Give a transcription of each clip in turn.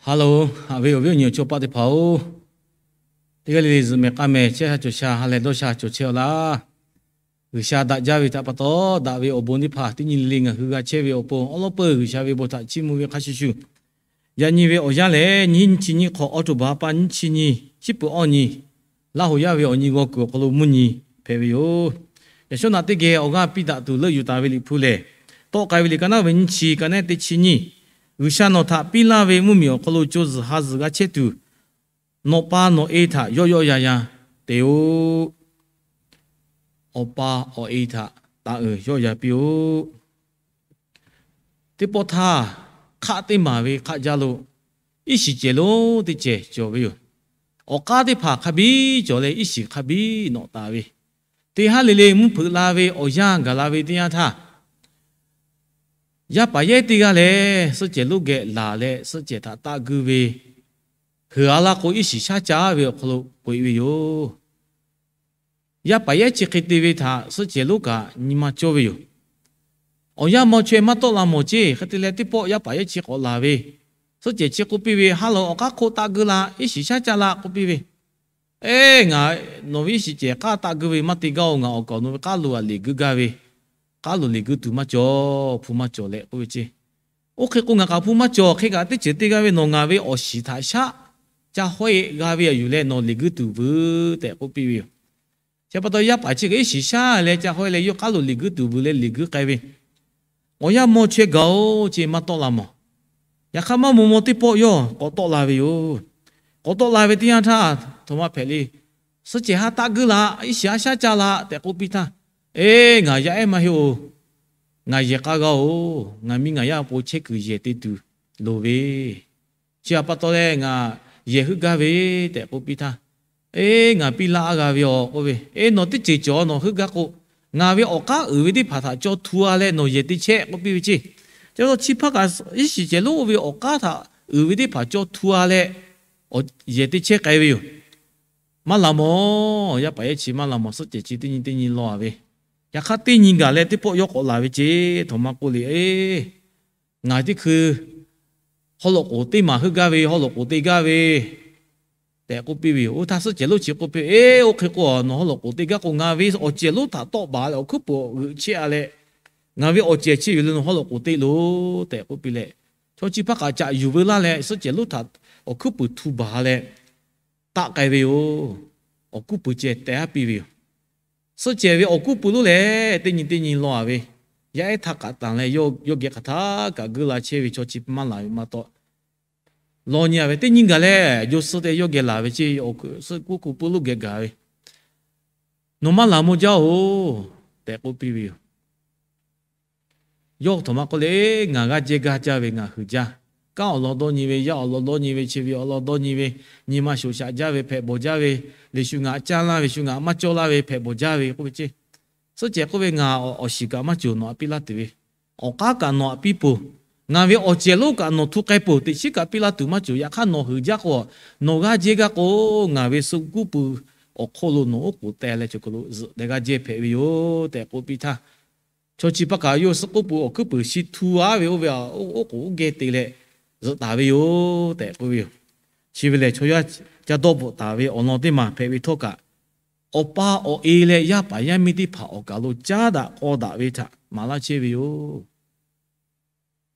Hello, haꞈ ve awˬ viˉ awˬ nyi awˬ chawˇ paˆ teˇ hpaˍ-oˬ, teˇ g'aˇ le le zuhꞈ mehˍ k'aˇ mehˍ chehˇ sha cawˬ sha ha lehˬ dawˇ sha cawˬ chehˇ-aw laˇ. G'uiˬsha daꞈ jaˇ ve htaꞈ pa taw, daꞈ ve awˬ bon teˇ hpaˍ teˇ nyi le le ngaˬ hui g'a chehˇ ve awˬ pon awˉ lawˉ peuˬ G'uiˬsha ve bon htaꞈ chiˇ mvuh ve hk'a shuˍ shuˍ, yaꞈ nyi ve awˬ yanˇ lehˬ, nyiˇ nyiˇ chi nyiˇ hk'awꞈ, October ha pa nyiˇ chi nyi, chiˉ peuˬ awˇ nyi, Laˇ huˍ yaˇ ve awˬ nyi g'aw kuiˬ awˬ hk'aw lo mvuhˇ nyi hpehꞈ ve yoˬ. Yaꞈ shawˉ naꞈ teˇ geh awˬ g'aˇ piˇ daꞈ tuˬ leuˆ yuˬ taˍ ve Liꞈ hpu lehˬ, tawˆ k'ai ve liꞈ ka naˉ ve nyiˇ chi, ka naˉ teˇ chi nyiˇ, G'uiˬsha nawˬ htaꞈ piˇ laˇ ve mvuhˇmiˬ awˬ hk'aw lo co zuhˬ ha zuhˬ g'a chehˇ tuˬ, nawˬ pa nawˬ e htaꞈ yawˆ yawˆ yan yan te-oˆ. Awˬ pa awˬ e htaꞈ taˍ uiˍ yawˆ yan piˇ-oˆ. Teˇ pawˆ htaˇ, hk'aˆ teˇ maˬ ve hk'aˆ jaˇ lo iˉ shiˍ cehˬ lonˉ teˇ cehˬ cawˬ ve yoˬ. Awˬ k'aˉ teˇ hpaˍ hk'a biˇ cawˬ leh, iˉ shiˍ hk'a biˇ nawꞈ taˍ ve, teˇ haˉ le le mvuhˇ hpeuꞈ la ve awˬ yanˇ gaˬ la ve teˇ yanˇ htaˇ, yaˇ paˍ yehˉ teˇ g'aˇ lehˬ suhˆ cehˬ lonˉ geh laˬ leh, suhˆ cehˬ htaꞈ taˆ guiˇ ve, heuˬ a laˇ k'o iˉ shiˍ shaˉ caˇ ve awˬ hk'aw lo k'oꞈ-e ve yoˬ. Yaˇ paˍ yehˉ chi hk'e te ve htaꞈ suhˆ cehˬ lonˉ kaꞈ nyi ma cawˇ ve yoˬ. Awˬ yanˇ maw chaweh maˇ tawˆ la mawˬ ceˇ. Hk'e te leh teˇ pawˆ yaˇ paˍ yehˉ chi k'awꞈ laˬ ve, suhˆ cehˬ chi k'oˆ piˇ ve, Haˉ loꞈ awˬ k'aˉ hk'oˆ taˆ guiˇ la, iˉ shiˍ shaˉ caˇ la k'oˆ piˇ ve. Eˬ, ngaˬ nawˬ ve iˉ shiˍ cehˬ k'aˉ taˆ guiˇ ve maˇ te gaˇ-oˬ. Ngaˬ awˬ kaˍ awˬ nu ve k'aˉ lo a liꞈ guiˇ gaˇ ve, k'aˉ lo liꞈ guiˇ tuˬ maˇ cawˬ, hpu maˇ cawˬ leh k'oˆ ve ceˇ. Oˇ hk'e k'o, ngaˬ kaꞈ hpu maˇ cawˬ. Hk'e kaꞈ teˇ ceuˬ te gaˇ ve, nawˬ ngaˬ ve awˬ shiˍ htaꞈ shaˉ ca hawehˇ g'a ve aꞈ yuˬ leh nawˬ liꞈ guiˇ tuˬ vuiˬ tehꞈ k'oˆ piˇ ve yoˬ. Chi pa taw yaˇ paˍ chi kaꞈ iˉ shiˍ shaˉ leh ca hawehˇ leh yawˇ k'aˉ lo liꞈ guiˇ tuˬ vuiˬ leh liꞈ guiˇ k'ai ve, Awˬ yanˇ maw chaweh gaˬ-oˬ ceˇ, maˇ tawˆ la mawˬ. Yaꞈ hk'aˇ maˇ maw maw teˇ pawˆ yawˇ k'awꞈ tawˆ la ve yoˬ. K'awꞈ tawˆ la ve teˇ yanˇ htaˇ, htoꞈ ma hpehꞈ le. Suhˆ cehˬ ha taˆ guiˇ la, iˉ shiˍ ha shaˉ caˇ la tehꞈ k'oˆ piˇ htaˇ, Eˬ, ngaˬ yaˇ ehˉ maˇ heˆ-oˬ. Ngaˬ yehˬ k'a g'a-oˬ. Ngaˬ miˇ ngaˬ yaˇ awˬ pon chehˇ kuiˬ yehˬ te tuˬ loˍ ve, chi pa taw leh ngaˬ yehˬ heuˆ gaˇ ve tehꞈ k'oˆ piˇ htaˇ, Eˬ, ngaˬ piˇ laˇ g'a ve-oˬ k'oˆ ve. Eˬ, nawˬ teˇ ceuˬ cawˬ, nawˬ heuˆ gaˇ k'o, ngaˬ ve awˬ k'aˉ uiˍ ve teˇ hpaˍ htaꞈ caw htu a leh nawˬ yehˬ te chehˇ k'oˆ piˇ ve ceˇ. Chi pa taw chi hpaˇ kaꞈ iˉ shiˍ cehˬ lonˉ oˇ ve awˬ k'aˉ htaꞈ uiˍ ve teˇ hpaˍ caw htu a leh yehˬ te chehˇ k'ai ve yoˬ. Maˇ la mawˬ. Yaˇ paˍ yehˉ chi maˇ la mawˬ. Suhˆ cehˬ chi teˇ nyi teˇ nyi law a ve, yaꞈ hk'aˇ teˇ nyi gaˬ leh teˇ pawˆ yawˇ k'awꞈ laˬ ve ceˇ. Htoꞈ ma k'oˆ le, Eˬ, ngaˬ teˇ hkui haw loꞈ k'oˍ teˇ maˬ heuˆ gaˇ ve, haw loꞈ k'oˍ te gaˇ ve tehꞈ k'oˆ piˇ ve yoˬ. Oˇ htaˇ suhˆ cehˬ lonˉ chi k'oˆ piˇ, Eˬ, oˇ hk'e k'o, nawˬ haw loꞈ k'oˍ te gaˇ k'o, ngaˬ ve awˬ cehˬ lonˉ htaꞈ tawˆ baˬ leh awˬ hkuiˉ puiˍ g'euꞈ chehˇ a leh, ngaˬ ve awˬ cehˬ chi yuˬ leh nawˬ haw loꞈ k'oˍ te loˬ tehꞈ k'oˆ piˇ leh, chaw chi hpaˇ kaꞈ caꞈ yuˬ veu laˇ leh suhˆ cehˬ lonˉ htaꞈ awˬ hkuiˉ puiˍ htu baˬ leh taˆ k'ai ve yoˬ. Awˬ kuˉ puiˍ ceh teh haˉ piˇ ve yoˬ. Suhˆ cehˬ ve awˬ kuˉ puiˍ lonˉ lehˬ, teˇ nyi teˇ nyi law a ve, yaˇ ehˉ htaˇ kaꞈ tanˬ leh yawˇ geh hk'aˬ htaˇ kaꞈ guiˇ la chehˇ ve chaw chi maˇ laˬ ve maˇ taw, law nyi a ve teˇ nyi gaˬ leh, jo suh te yawˇ geh laˬ ve ceˇ. Awˬ kuˉ puiˍ lonˉ geh gaˬ ve, Nawˬ maˇ laˬ mawˬ jaˇ-oˬ tehꞈ k'oˆ piˇ ve yoˬ. Yawˇ htoꞈ ma k'oˆ le, Ngaˬ g'aˇ jehˇ gaˇ jaˇ ve ngaˬ hui jaˇ. Kanˉ awˬ lawn dawˇ nyi ve, yaˇ awˬ lawn dawˇ nyi ve, chi ve awˬ lawn dawˇ nyi ve, nyi ma shoˍ shaꞈ jaˇ ve, hpehꞈ bawˬ jaˇ ve, Yeˍsuˆ ngaˬ caˇ laˇ ve, Yeˍsuˆ ngaˬ maˇ cawˇ laˇ ve, hpehꞈ bawˬ jaˇ ve k'oˆ ve ceˇ. Suhˆ cehˬ k'oˆ ve, Ngaˬ awˬ shiˍ kaꞈ maˇ cawˬ nawˬ htaꞈ piˇ laˇ tuˬ ve, awˬ k'aˉ kaꞈ nawˬ htaꞈ piˇ peuˬ. Ngaˬ ve awˬ cehˬ lonˉ kaꞈ nawˬ htu k'ai peuˬ. Teꞈ chiˉ kaꞈ piˇ laˇ tuˬ maˇ cawˬ. Yaꞈ hk'aˇ nawˬ heuˬ jaˇ k'o, nawˬ g'aˇ jehˇ gaˇ k'o, ngaˬ ve suh kuˉ puiˍ awˬ hk'oˆ lo nawˬ oˉ k'oˍ teh leh chaw hk'aw lo zuhꞈ deh g'aˇ jehˇ hpehꞈ ve yoˬ tehꞈ k'oˆ piˇ htaˇ, chaw chi hpaˇ kaꞈ yawˇ suh kuˉ puiˍ awˬ hkuiˉ puiˍ shi htu aˉ ve oˇ ve oˉ k'oˍ uˉ geh te leh zuhꞈ taˍ ve yoˬ tehꞈ k'oˆ ve yoˬ. Chi ve lehˬ, chaw yaˇ ca dawˇ bvuhꞈ taˍ ve awˬ lawn teˇ maˬ hpehꞈ ve htawˇ kaꞈ, awˬ pa awˬ e leh yaˇ paˍ yaˇ miˇ teˇ hpaˍ awˬ kaˬ lo caˉ daꞈ k'aw daꞈ ve htaꞈ maˍ laˇ chehˇ ve yoˬ.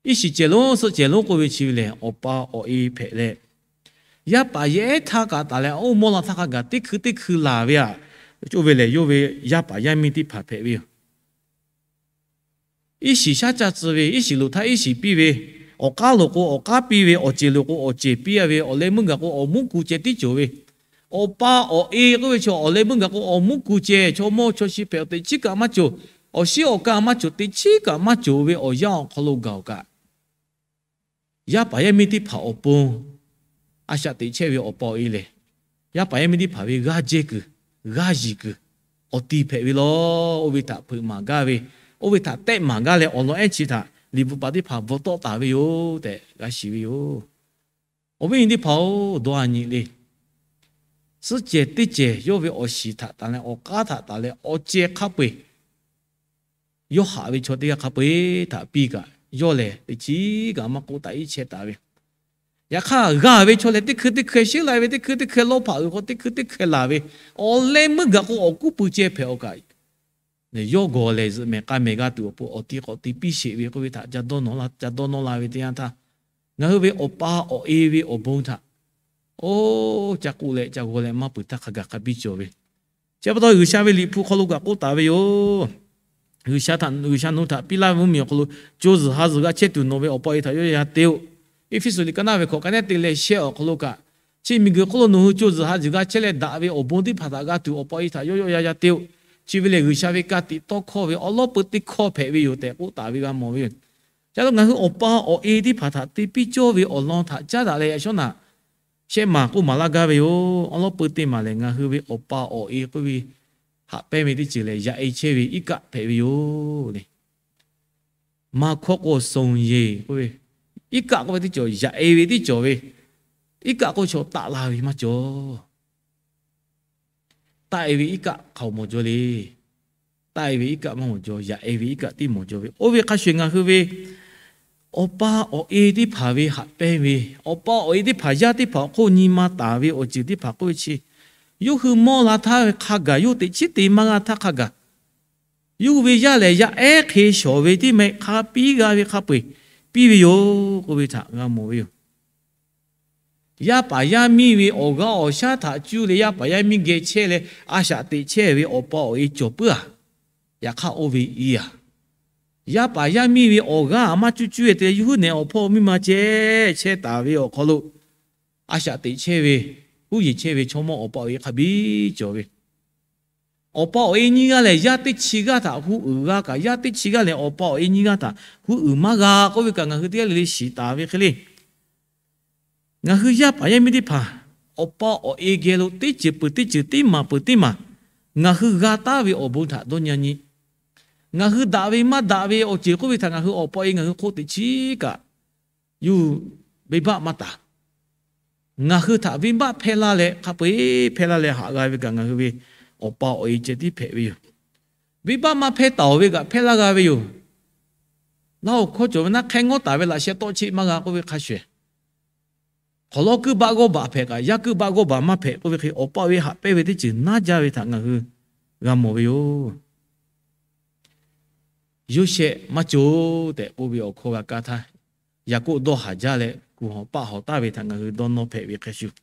Iˉ shiˍ cehˬ lonˉ suhˆ cehˬ lonˉ k'oˆ ve chi ve lehˬ, awˬ pa awˬ e hpehꞈ leh, yaˇ paˍ yaˇ ehˉ htaˇ kaꞈ taˍ leh oˇ mawˇ la htaˇ hk'a gaˬ teˇ hkui teˇ hkui laˬ ve aꞈ, oˇ ve lehˬ yawˇ ve yaˇ paˍ yaˇ miˇ teˇ hpaˍ hpehꞈ ve yoˬ. Iˉ shiˍ shaˉ caˇ tcuh ve, iˉ shiˍ loˍ htaˇ iˉ shiˍ piˇ ve, awˬ k'aˉ loˍ k'o awˬ k'aˉ piˇ ve, awˬ cehˬ loˍ k'o awˬ cehˬ piˇ a ve, awˬ leh meuˇ gaˬ k'o awˬ mvuhˇ ku ceh tiˉ cawˬ ve, awˬ pa awˬ e k'oˆ ve chi awˬ leh meuˇ gaˬ k'o awˬ mvuhˇ ku ceh, chaw mawˇ chaw shi hpehꞈ teꞈ chiˉ kaꞈ maˇ cawˬ, awˬ shiˉ awˬ ka maˇ cawˬ, teꞈ chiˉ kaꞈ maˇ cawˬ ve awˬ yanˇ awˬ hk'aw lo gaˬ-oˬ kaꞈ, yaˇ paˍ yaˇ miˇ teˇ hpaˍ awˬ pon a shaꞈ teꞈ chehˇ ve awˬ pa awˬ e lehˬ, yaˇ paˍ yaˇ miˇ teˇ hpaˍ ve g'aˇ jehˇ kuiˬ, g'aˇ yiˬ kuiˬ awˬ ti hpehꞈ ve law. Oˇ ve htaꞈ hpeuꞈ maˍ gaˇ ve, oˇ ve htaꞈ tehˆ maˍ gaˇ leh awˬ lawn ehˉ chi htaꞈ liꞈ bvuhꞈ paˍ teˇ hpaˍ bvuhꞈ tawˆ taˍ ve yoˬ tehꞈ g'a shiˍ ve yoˬ. Awˬ viˉ nyi teˇ hpaˍ-oˬ, dawˇ a nyi le. Suhˆ cehˬ teˇ cehˬ yawˇ ve awˬ shiˍ htaꞈ taˍ leh awˬ k'aˉ htaꞈ taˍ leh awˬ cehˬ hk'a peu-eˬ, yawˇ haꞈ ve chaw teˇ g'aˇ hk'a peu-eˬ htaꞈ piˇ kaꞈ, yawˇ lehˬ teꞈ chiˉ kaꞈ maˇ k'oˆ taˍ iˉ chehˇ taˍ ve. Yaꞈ hk'aˇ g'a ve chaw lehˬ, teˇ hkui teˇ hkui sheˉ la ve, teˇ hkui teˇ hkui lawˇ hpaꞈ uiˍ k'o, teˇ hkui teˇ hkui laˬ ve, awˬ leh meuˇ gaˬ k'o awˬ kuˉ pui ceh hpehꞈ awˬ kaꞈ, yawˇ gawˬ lehˬ zuhꞈ mehˍ k'a mehˍ g'a tuˬ awˬ pon awˬ ti k'awꞈ te piˇ sheˍ ve k'oˆ ve htaꞈ ca dawˇ nawˇ la ve teˇ yanˇ htaˇ, ngaˬ hui ve awˬ pa awˬ e ve awˬ bon htaꞈ, oˇ ca k'oˆ leh ca g'aw leh maˇ peuˬ htaˇ hk'a gaˬ hk'a biˇ cawˬ ve. Chi pa taw G'uiˬsha ve Liꞈ hpu hk'aw lo kaꞈ k'oˆ taˍ ve yoˬ. G'uiˬsha htaꞈ, G'uiˬsha nawˬ hui htaꞈ piˇ laˇ ve mvuhˇmiˬ awˬ hk'aw lo, co zuhˬ ha zuhˬ g'a chehˇ tuˬ nawˬ ve awˬ pa awˬ e htaꞈ yawˇ yaˇ te-oˬ. Eˇfeˇsuꞈ liꞈ ka naˇ ve hkawꞈ ka nehˉ te leh shehˆ awˬ hk'aw lo kaꞈ, chi miˬguiˬ hk'oˆ lo nawˬ hui co zuhˬ ha zuhˬ g'a chehˇ leh daꞈ ve awˬ bon teˇ hpaˍ htaꞈ g'a tuˬ awˬ pa awˬ e htaꞈ yawˇ yawˇ yaˇ yaˇ te-oˬ. Chi ve lehˬ G'uiˬsha ve ka tiꞈ tawˇ hkawˇ ve awˉ lawˉ peu teˇ hkawˇ hpehꞈ ve yoˬ tehꞈ k'oˆ taˍ ve g'a mawˬ ve yoˬ. Ca lo ngaˬ hui awˬ pa awˬ e teˇ hpaˍ htaꞈ te piˇ cawˇ ve awˬ lawn htaꞈ caˉ daꞈ leh yaꞈ shawˉ naꞈ shehˆ maˬ k'oˆ maˍ laˇ gaˇ ve yoˬ. Awˉ lawˉ peu teˇ maˬ lehˬ, ngaˬ hui ve awˬ pa awˬ e k'oˆ ve haꞈ pehnˇ ve teˇ ceuˬ lehˬ, yaꞈ e chehˇ ve iˉ kaˆ hpehꞈ ve yoˬ le. Maˇ hkawˇ k'o, sonˍ yeˬ k'oˆ ve, iˉ kaˆ k'oˆ ve teˇ cawˬ, yaꞈ e ve teˇ cawˬ ve, iˉ kaˆ k'oˆ chaw taˆ la ve maˇ cawˬ. Taˆ e ve iˉ kaˆ hk'aoˍ mawˬ jaw le. Taˆ e ve iˉ kaˆ maˇ mawˬ jaw, yaꞈ e ve iˉ kaˆ tiˉ mawˬ jaw ve. Oˇ ve hk'a shuˍ ngaˬ hui ve awˬ pa awˬ e teˇ hpaˍ ve haꞈ pehnˇ ve, awˬ pa awˬ e teˇ hpaˍ yaˇ teˇ hpaˍ awˬ hk'oˆ nyi ma taˍ ve awˬ ceuˬ teˇ hpaˍ k'oˆ ve chi, yawˇ hui mawˇ la htaˇ ve hk'a gaˬ, yawˇ hui teꞈ chiˉ te maˇ g'a htaˇ hk'a gaˬ, yawˇ hui ve yaˇ lehˬ yaˇ ehˉ hk'e shawˍ ve tiˉ mehˆ hk'a piˇ g'a ve hk'a peu-eˬ piˇ ve yoˬ k'oˆ ve htaꞈ g'a mawˬ ve yoˬ. Yaˇ paˍ yaˇ miˇ ve awˬ g'aˇ awˬ shaˉ htaꞈ cuˇ leh yaˇ paˍ yaˇ miˇ geh chehˇ leh a shaꞈ teꞈ chehˇ ve awˬ pa awˬ e cawˬ puiˉ-a. Yaꞈ hk'aˇ oˇ ve i-a, yaˇ paˍ yaˇ miˇ ve awˬ g'aˇ maˇ cuˇ cuˇ-e te leh yawˇ huiˉ nehˬ awˬ hpawˇ miˇ ma ceh chehˇ taˍ ve awˬ hk'aw lo, a shaꞈ teꞈ chehˇ ve, huˉ yeˬ chehˇ ve chaw mawˇ awˬ pa awˬ e hk'a biˇ cawˬ ve. Awˬ pa awˬ e nyiˇ g'aˇ lehˬ, yaˇ teˇ chi g'aˇ htaꞈ hu uiˍ g'a kaꞈ, yaˇ teˇ chi g'aˇ lehˬ awˬ pa awˬ e nyiˇ g'aˇ htaꞈ hu uiˍ maˇ g'a k'oˆ ve kaꞈ, ngaˬ hui teˇ g'aˇ le le shiˍ taˍ ve hk'e le. Ngaˬ hui yaˇ paˍ yaˇ miˇ teˇ hpaˍ awˬ pa awˬ e geh lo teˇ ceuˬ peuˬ teˇ ceuˬ, teˇ maˬ peuˬ teˇ maˬ ngaˬ hui g'a taˉ ve awˬ bon htaꞈ dawˇ nyi nyi. Ngaˬ hui daꞈ ve maˇ daꞈ ve awˬ ceuˬ k'oˆ ve htaꞈ ngaˬ hui awˬ pa awˬ e ngaˬ hui hk'oˆ teꞈ chiˉ kaꞈ yuˬ venˇbaˆ maˇ taˍ. Ngaˬ hui htaꞈ venˇbaˆ hpehˇ laˇ leh, hk'a peu-eˬ hpehˇ laˇ leh haꞈ g'a ve kaꞈ, ngaˬ hui ve awˬ pa awˬ e ceh tiˉ hpehꞈ ve yoˬ. Venˇbaˆ maˇ hpehˇ taˍ-oˬ ve kaꞈ hpehˇ laˇ g'a ve yoˬ. Laˇ awˬ hkawˇ cawˬ ve naˉ, hk'e ngawˉ taˍ ve laꞈ sheh tawˆ cheˆ maˇ g'a k'oˆ ve hk'a shuˍ, hk'awˍ lawˇ kuiˉ baˆ g'awˇ baˬ hpehꞈ kaꞈ, yaˇ kuiˉ baˆ g'awˇ baˬ maˇ hpehꞈ k'oˆ ve hk'e, awˬ pa awˬ e haꞈ pehnˇ ve teˇ ceuˬ naˉ jaˇ ve htaꞈ ngaˬ hui g'a mawˬ ve yoˬ. Yoˇsehꞈ maˇ cawˬ tehꞈ k'oˆ ve awˬ hkawˇ g'a kaˇ htaˇ, Yaˍkoˆ dawˇ haˍ jaˇ leh kuˬ hawˬ paˆ hawˬ taˍ ve htaꞈ ngaˬ hui dawˇ nawˇ hpehꞈ ve hk'a shuˍ,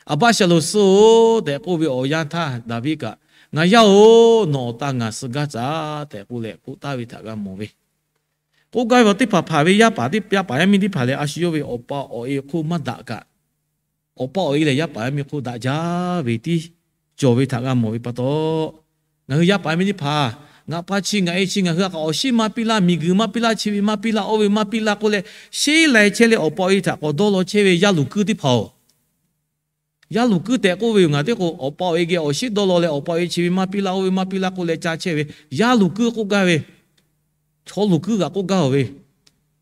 Aˍbaˆshaˍlonˍ suh-oˬ tehꞈ k'oˆ ve awˬ yanˇ htaˇ, Daˍviˆ kaꞈ, Ngaˬ yaˇ-oˬ, nawˬ awˬ ta ngaˬ suh gaˇ tcuh tehꞈ k'oˆ leh k'oˆ taˍ ve htaꞈ g'a mawˬ ve. K'oˆ gaˇ ve awˬ teˇ hpaˍ hpaˍ ve yaˇ paˍ teˇ, yaˇ paˍ yaˇ miˇ teˇ hpaˍ lehˬ, a shu yawˇ ve awˬ pa awˬ e hk'oˆ maˇ daꞈ kaꞈ, awˬ pa awˬ e lehˬ yaˇ paˍ yaˇ miˇ hk'oˆ daꞈ jaˇ ve tiˉ cawˬ ve htaꞈ g'a mawˬ ve pa taw, ngaˬ hui yaˇ paˍ yaˇ miˇ teˇ hpaˍ ngaˬ pa chi ngaˬ e chi ngaˬ hui a k'a awˬ shinˉ maˇ piˇ laˇ, miˬguiˬ maˇ piˇ laˇ, chi ve maˇ piˇ laˇ, oˇ ve maˇ piˇ laˇ k'oˆ leh, sheˉ lai chehˇ leh awˬ pa awˬ e htaꞈ k'awꞈ dawˇ law chehˇ ve yaˇ luˬ kuiˉ teˇ hpaˍ-oˬ, yaˇ luˬ kuiˉ tehꞈ k'oˆ ve yoˬ. Ngaˬ teˇ k'o awˬ pa awˬ e geh awˬ shinˉ dawˇ law leh, awˬ pa awˬ e chi ve maˇ piˇ laˇ, oˇ ve maˇ piˇ laˇ k'oˆ leh ca chehˇ ve yaˇ luˬ kuiˉ k'oˆ gaˇ ve, chaw luˬ kuiˉ g'aꞈ k'oˆ gaˇ-oˬ ve,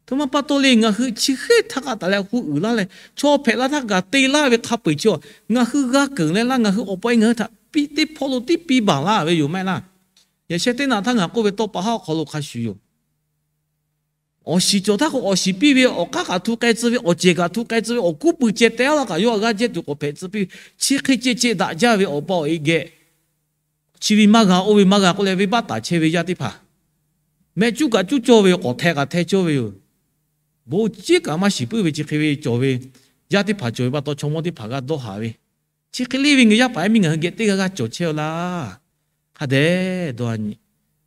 htoꞈ ma pa taw le, ngaˬ hui chi hk'e htaˇ k'a taˍ leh hu uiˍ laˇ leh, chaw hpehꞈ laˇ htaˇ kaꞈ te laˇ ve hk'a peu-eˬ chi-a, ngaˬ hui g'a keunˍ leh laˇ, ngaˬ hui awˬ pa awˬ e ngaˬ hui htaꞈ piˇ teˇ hpawˇ lo tiˉ piˇ baˬ laˇ ve yoˬ maˇ heˆ laˇ. Yaꞈ sheh teˇ naꞈ htaˇ ngaˬ k'oˆ ve tawˇ pa haˉ awˬ hk'aw lo hk'a shuˍ yoˬ. Awˬ shiˍ cawˬ htaˇ k'o, awˬ shiˍ piˇ ve awˬ k'aˉ kaꞈ htu k'ai tcuh ve, awˬ cehˬ kaꞈ htu k'ai tcuh ve, awˬ kuˉ pui ceh teh laˇ kaꞈ yawˇ a g'aˇ jehˇ tuˬ k'awꞈ hpehꞈ tcuh piˇ ve, chi hk'e ceh ceh daꞈ jaˇ ve awˬ pa awˬ e geh, chi ve maˇ g'a, oˇ ve maˇ g'a k'oˆ leh venˇbaˆ taˍ chehˇ ve yaˇ teˇ hpaˍ, mehˆ cuˉ kaꞈ cuˉ cawˇ ve yoˬ, k'awꞈ hteh kaꞈ hteh cawˇ ve yoˬ. Bon ciˉ kaꞈ maˇ shiˍ puiˉ ve chi hk'e ve cawˬ ve yaˇ teˇ hpaˍ cawˬ ve pa taw, chaw mawˇ teˇ hpaˍ g'a dawˇ haˍ ve, chi hk'e le ve ngaˬ yaˇ paˍ yaˇ miˇ ngaˬ hui geh teˇ g'aˇ g'aˇ cawˬ chehˇ-a laˇ. Hk'a dehꞈ dawˇ-a nyi.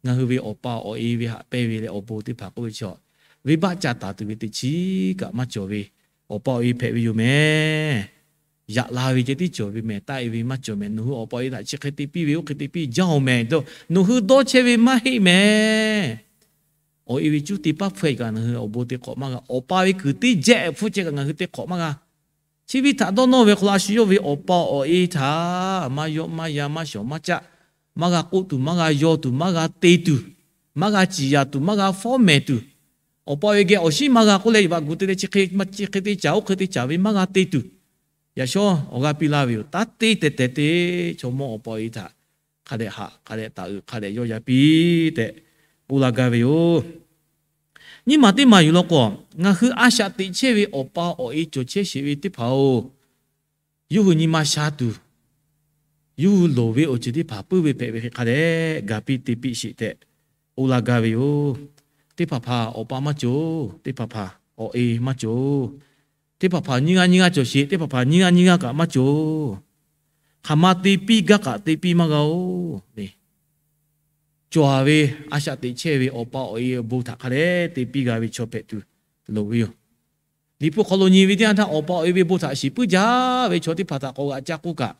Ngaˬ hui ve awˬ pa awˬ e ve haꞈ pehnˇ ve leh awˬ bon teˇ hpaˍ k'oˆ ve chi-a, venˇbaˆ ca taˍ tuˬ ve teꞈ chiˉ kaꞈ maˇ cawˬ ve awˬ pa awˬ e hpehꞈ ve yoˬ mehˍ. Yaꞈ la ve ceh tiˉ cawˬ ve mehˍ, taˆ e ve maˇ cawˬ mehˍ. Nawˬ hui awˬ pa awˬ e htaꞈ chi hk'e te piˇ ve, oˇ hk'e te piˇ jaˇ-oˬ mehˍ. Nawˬ hui dawˇ chehˇ ve maˇ heˆ mehˍ. Awˬ e ve cuˇ te paˉ hpfuhˇ-e kaꞈ ngaˬ hui awˬ bon te hk'awꞈ maˇ g'a. Awˬ pa ve kuiˬ teˇ jehˆ hpfuhˇ chehˇ kaꞈ ngaˬ hui te hk'awꞈ maˇ g'a. Chi ve htaꞈ dawˇ nawˇ ve hk'aw lo a shu yawˇ ve awˬ pa awˬ e htaꞈ maˇ yawˆ maˇ yan maˇ shawˍ maˇ caˆ, maˇ g'a k'oˆ tuˬ, maˇ g'a yaw tuˬ, maˇ g'a te tuˬ, maˇ g'a ciˍ yaˍ tuˬ, maˇ g'a fawˉ mehˍ tuˬ, awˬ pa awˬ e geh awˬ shinˉ maˇ g'a k'oˆ leh, vaꞈ gu te leh chi hk'e te caˍ oˇ hk'e te caˍ ve maˇ g'a te tuˬ, yaꞈ shawˉ awˬ g'aˇ piˇ laˇ ve yoˬ. Taˇ te tehˬ tehˬ te chaw mawˇ awˬ pa awˬ e htaꞈ hk'a dehꞈ haꞈ, hk'a dehꞈ taˍ uiˍ, hk'a dehꞈ yawˇ yaˇ piˇ tehꞈ k'oˆ laˇ gaˇ ve yoˬ. Nyiˇ maˬ teˇ maˬ yuˬ law k'o, ngaˬ hui a shaꞈ teꞈ chehˇ ve awˬ pa awˬ e cawˬ chehˇ sheˍ ve teˇ hpaˍ-oˬ, yawˇ hui nyi ma sha tuˬ, yawˇ hui loˍ ve awˬ ceuˬ teˇ hpaˍ puiˉ ve hpehꞈ ve hk'e hk'a dehꞈ ga piˇ te piˇ sheˍ tehꞈ k'oˆ laˇ gaˇ ve yoˬ. Teˇ hpaˍ hpaˍ awˬ pa maˇ cawˬ, teˇ hpaˍ hpaˍ awˬ e maˇ cawˬ. Teˇ hpaˍ hpaˍ nyiˇ g'aˇ nyiˇ g'aˇ cawˬ sheˍ, teˇ hpaˍ hpaˍ nyiˇ g'aˇ nyiˇ g'aˇ kaꞈ maˇ cawˬ. Hk'aˬ ma te piˇ gaˇ kaꞈ te piˇ maˇ g'a-oˬ le. Cawˬ ve a shaꞈ teꞈ chehˇ ve awˬ pa awˬ e awˬ bon htaꞈ hk'a dehꞈ te piˇ g'a ve chaw hpehꞈ tuˬ loˍ ve yoˬ. Liꞈ hpu hk'aw lo nyi ve teˇ yanˇ htaˇ, awˬ pa awˬ e ve bon htaꞈ shiˍ puiˉ jaˇ ve chaw teˇ hpaˍ htaꞈ k'awꞈ g'aꞈ ca k'oˆ kaꞈ,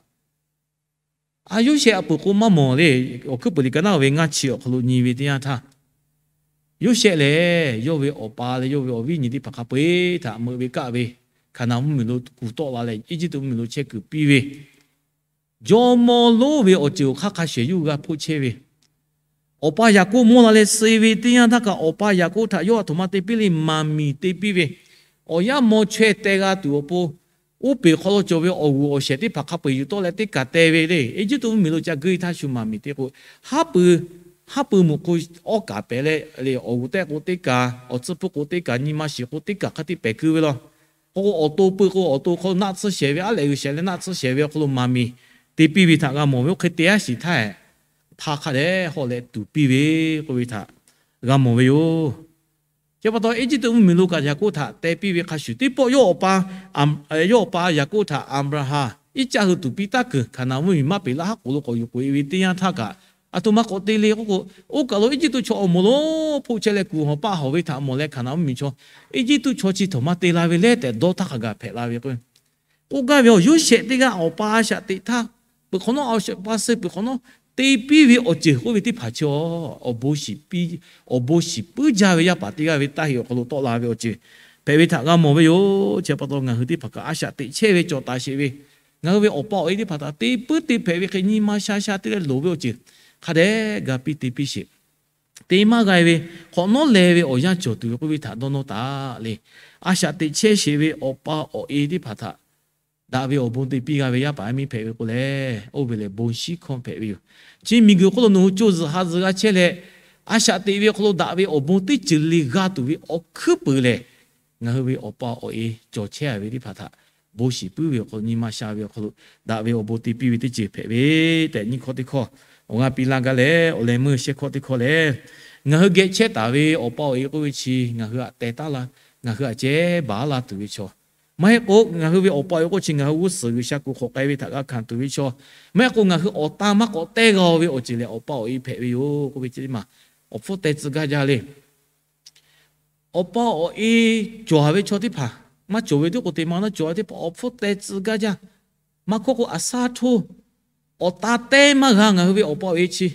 a Yoˇsehꞈ a peuˬ k'o maˇ mawˬ le. Awˬ hkuiˉ peuˬ liꞈ ka naˉ ve ngaˇ chi awˬ hk'aw lo nyi ve teˇ yanˇ htaˇ, Yoˇsehꞈ lehˬ yawˇ ve awˬ pa leh yawˇ ve awˬ viˉ nyi teˇ hpaˍ hk'a peu-eˬ htaꞈ meuꞈ ve kaˆ ve Hkaˍnanˍ mvuhˇmiˬ lo kuˬ tawˆ la leh Eˇjiˇtuꞈ mvuhˇmiˬ lo chehˇ kuiˬ piˇ ve, jawˇmawˇ lonˉ ve awˬ ceuˬ awˬ hk'aˇ hk'a shehˍ yuˇ g'a hpoˆ chehˇ ve, awˬ pa Yaˍkoˆ mawˇ la leh suh ve teˇ yanˇ htaˇ kaꞈ, awˬ pa Yaˍkoˆ htaꞈ yawˇ a htoꞈ ma te piˇ le, maˍ miˬ te piˇ ve, awˬ yanˇ maw chaweh teh g'a tuˬ awˬ pon, oˇ peˬ hk'aw lo cawˬ ve awˬ g'uiˬ awˬ shehˍ teˇ hpaˍ hk'a peu-eˬ yuˬ tawˆ leh teˇ kaˬ teh ve le. Eˇjiˇtuꞈ mvuhˇmiˬ lo ca geuˇ htaˇ shu maˍ miˬ te k'o, haˉ pui, haˉ pui meuꞈ k'o awˉ kaˍ pehˍ leh, awˬ g'uˬ tehˆ k'o teˇ kaˬ, awˬ tcuhˇ puˇ k'o teˇ kaˬ, nyi ma shiˍ k'o teˇ kaˬ hk'a te pehˍ keu ve law. K'o awˬ to pui k'o awˬ to hk'aw lo naˆ tsuhˇ shehˍ ve, aˉ lehꞈ g'uiˬ shehˍ leh naˆ tsuhˇ shehˍ ve awˬ hk'aw lo maˍ miˬ te piˇ ve htaꞈ g'a mawˬ ve, oˇ hk'e te aˉ shiˍ htaˇ, hpa hk'a dehꞈ hawˆ leh tuˍ piˇ ve k'oˆ ve htaꞈ g'a mawˬ ve yoˬ. Chi pa taw Eˇjiˇtuꞈ mvuhˇmiˬ lo kaꞈ Yaˍkoˆ htaꞈ teh piˇ ve hk'a shuˍ, teˇ pawˆ yawˇ awˬ pa, yawˇ awˬ pa Yaˍkoˆ htaꞈ Aˍbraˍhanˍ, Iˉcaˆ hui tuˍ piˇ taˉ kuiˬ Hkaˍnanˍ mvuhˇmiˬ maˇ peꞈ laˇ haˉ k'oˍ lo k'awꞈ yuˬ k'oꞈ e ve teˇ yanˇ htaˇ kaꞈ, a htoꞈ ma k'awꞈ te le k'oˆ k'o, oˇ kaˬ lo Eˇjiˇtuꞈ chaw awˬ moˍ lonˉ hpoˆ chehˇ leh kuˬ hawˬ paˆ hawˬ ve htaꞈ mawˬ leh Hkaˍnanˍ mvuhˇmiˬ chaw, Eˇjiˇtuꞈ chaw chi htaꞈ maˇ te la ve le tehꞈ dawˇ htaˇ hk'a gaˬ hpehꞈ la ve k'o, k'oˆ gaˇ ve, Yoˇsehꞈ teˇ g'aˇ awˬ pa a shaꞈ teꞈ htaˇ, peuˬ hk'awꞈ nawˉ a shaꞈ pa suh peuˬ hk'awꞈ nawˉ te piˇ ve awˬ ceuˬ k'oˆ ve teˇ hpaˍ chi, awˬ bon shiˍ puiˉ jaˇ ve yaˇ paˍ teˇ g'aˇ ve taˇ heꞈ awˬ hk'aw lo tawˆ la ve awˬ ceuˬ hpehꞈ ve htaꞈ g'a mawˬ ve yoˬ. Chi pa taw ngaˬ hui teˇ hpaˍ kaꞈ a shaꞈ teꞈ chehˇ ve cawˬ taˍ sheˍ ve, ngaˬ hui ve awˬ pa awˬ e teˇ hpaˍ htaꞈ te puiˉ te hpehꞈ ve hk'e nyi ma sha sha te leh loˍ ve awˬ ceuˬ hk'a dehꞈ ga piˇ te piˇ sheˍ. Te maˇ g'a ve, hk'awꞈ nawˉ leh ve awˬ yanˇ cawˬ tuˬ ve k'oˆ ve htaꞈ dawˇ nawˇ taˍ le. A shaꞈ teꞈ chehˇ sheˍ ve awˬ pa awˬ e teˇ hpaˍ htaꞈ daꞈ ve awˬ bon te piˇ g'a ve yaˇ paˍ yaˇ miˇ hpehꞈ ve k'o lehˬ, oˇ ve lehˬ bon shiˉ hkawˇ hpehꞈ ve yoˬ. Chi miˬguiˬ hk'oˆ lo nawˬ hui co zuhˬ ha zuhˬ g'a chehˇ leh, a shaꞈ teꞈ ve awˬ hk'aw lo daꞈ ve awˬ bon teˇ ceuˬ le g'a tuˬ ve awˬ hkuiˉ peuˬ lehˬ, ngaˬ hui ve awˬ pa awˬ e cawˬ chehˇ ve teˇ hpaˍ htaꞈ bon shiˍ puiˉ ve awˬ hk'aw lo, nyi ma sha ve awˬ hk'aw lo daꞈ ve awˬ bon te piˇ ve teˇ ceuˬ hpehꞈ ve tehꞈ nyiˇ hkawˇ teˇ hkawˇ awˬ g'aˇ piˇ laˇ gaˇ leh, awˬ leh meuˇ shehˇ hkawˇ teˇ hkawˇ lehˬ, ngaˬ hui geh chehˇ taˍ ve awˬ pa awˬ e k'oˆ ve chi ngaˬ hui htaꞈ teh taˉ la, ngaˬ hui htaꞈ ceh baˬ laˇ tuˬ ve chaw maˇ heˆ k'o, ngaˬ hui ve awˬ pa awˬ e k'oˆ chi ngaˬ hui g'uˇ suhˍ G'uiˬsha kuˬ hk'awꞈ k'ai ve htaꞈ g'a hkanˍ tuˬ ve chaw maˇ heˆ k'o, ngaˬ hui awˬ tan maˇ k'awꞈ teh g'a ve awˬ ceuˬ lehˬ, awˬ pa awˬ e hpehꞈ ve yoˬ k'oˆ ve teˇ maˬ awˬ hpfuhˇ teh tcuh gaˇ jaˇ le. Awˬ pa awˬ e cawˬ ve chaw teˇ hpaˍ, maˇ cawˬ ve teˇ k'o te ma naˉ, cawˬ ve teˇ hpaˍ awˬ hpfuhˇ teh tcuh gaˇ jaˇ. Maˇ hkawˇ k'o, aˬ saˇ htoˇ awˬ tan teh maˇ g'a ngaˬ hui ve awˬ pa awˬ e chi.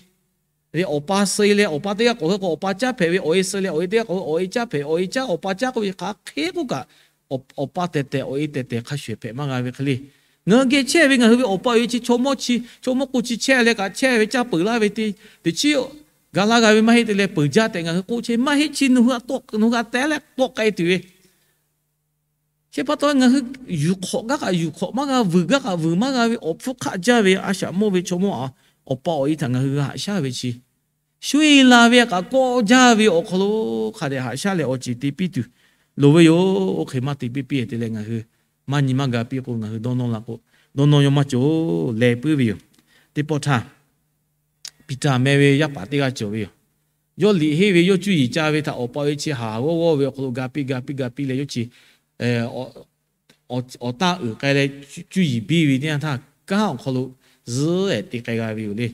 Awˬ pa suh leh awˬ pa teˇ g'aˇ k'awꞈ hui k'o, awˬ pa caˉ hpehꞈ ve, awˬ e suh leh awˬ e teˇ g'aˇ k'awꞈ hui, awˬ e caˉ hpehꞈ, awˬ e caˉ awˬ pa caˉ k'oˆ ve hk'aˬ hk'e k'oˆ kaꞈ, awˬ pa tehˬ tehˬ awˬ e tehˬ tehˬ hk'a shuˍ hpehꞈ maˇ g'a ve hk'e le. Ngaˬ hui geh chehˇ ve ngaˬ hui ve awˬ pa awˬ e chi chaw mawˇ chi, chaw mawˇ k'o chi chehˇ leh kaꞈ chehˇ ve caˇ peuˬ laˇ ve teˇ, teˇ chiˉ ga laˇ g'a ve maˇ heˆ te leh peuˬ jaˇ tehꞈ ngaˬ hui k'oˆ chehˇ maˇ heˆ. Chi nawˬ hui htaꞈ tawˆ, nawˬ hui htaꞈ teh leh tawˆ k'ai tuˬ ve Chi pa taw ngaˬ hui yuˬ hk'awꞈ gaˇ kaꞈ yuˬ hk'awꞈ maˇ g'a, vuiˬ gaˇ kaꞈ vuiˬ maˇ g'a ve awˬ hpfuhˇ hk'aˆ jaˇ ve a shaꞈ mawˇ ve chaw mawˇ awˬ pa awˬ e htaꞈ ngaˬ hui g'a haꞈ shaˉ ve chi, shu e la ve kaꞈ kawˆ jaˇ ve awˬ hk'aw lo hk'a dehꞈ haꞈ shaˉ leh awˬ ceˬ te piˇ tuˬ loˍ ve yoˬ. Oˇ hk'e maˇ te piˇ piˇ te leh ngaˬ hui maˇ nyi maˇ ga piˇ k'o, ngaˬ hui dawˇ nawˇ la k'o, dawˇ nawˇ yawˇ maˇ cawˬ leh puiˉ ve yoˬ. Teˇ pawˆ htaˇ, Peˍtaˍ meh ve yaˇ paˍ teˇ g'aˇ cawˬ ve yoˬ. Yawˇ liꞈ henˇ ve yawˇ cuˇ yiˍ ca ve htaꞈ awˬ pa awˬ e chi haˍ g'awˇ g'awˇ ve awˬ hk'aw lo ga piˇ ga piˇ ga piˇ leh yawˇ chi awˬ tanˇ uiˍ k'ai leh cuˇ yiˍ biˇ ve teˇ yanˇ htaˇ, kanˉ awˬ hk'aw lo zuhˉ ehˍ te k'ai g'a ve yoˬ le.